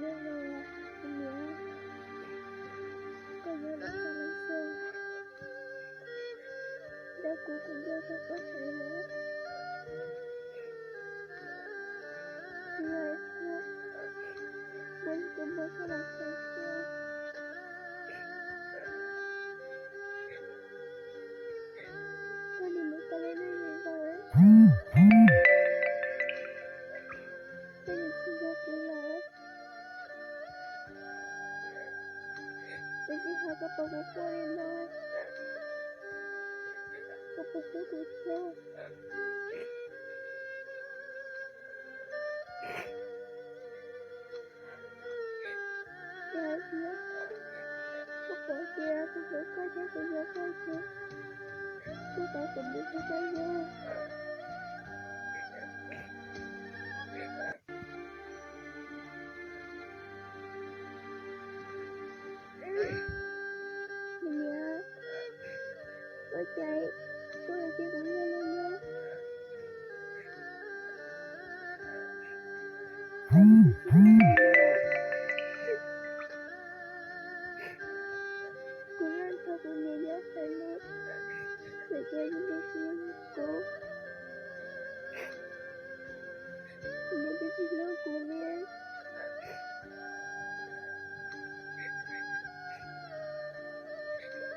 Niam, koj yuav los txog los xwb, nrog kuv, kuv nco txog koj heev li. Kuv yuav ua li kuv npau suav los txog xwb. Koj nim mus tau lawm, nej nim npau, koj nim tsis nco kuv lawm. Tab sis hais koj puas kuv quaj li no, koj puas hlub kuv thiab? Yog hais tias koj pom tias kuv hlub koj thiab kuv nco koj ces koj kav kuv mus nrog koj nyob. Kuv niam, ua cas koj cia kuv nyob lawm no? Kuv nco txog kuv niam nyob qhov no, txawm tias kuv niam tsis hlub kuv, kuv niam twb tsis hlub kuv li.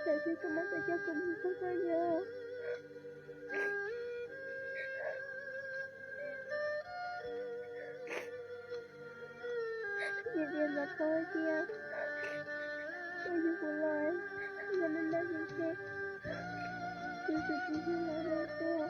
Tam sim koj mam txawm coj kuv mus nrog koj nyob. Vim tias ntxov paub tias koj yug kuv los, yog nej nrog kuv ntshe kuv twb tsis yug los rau koj.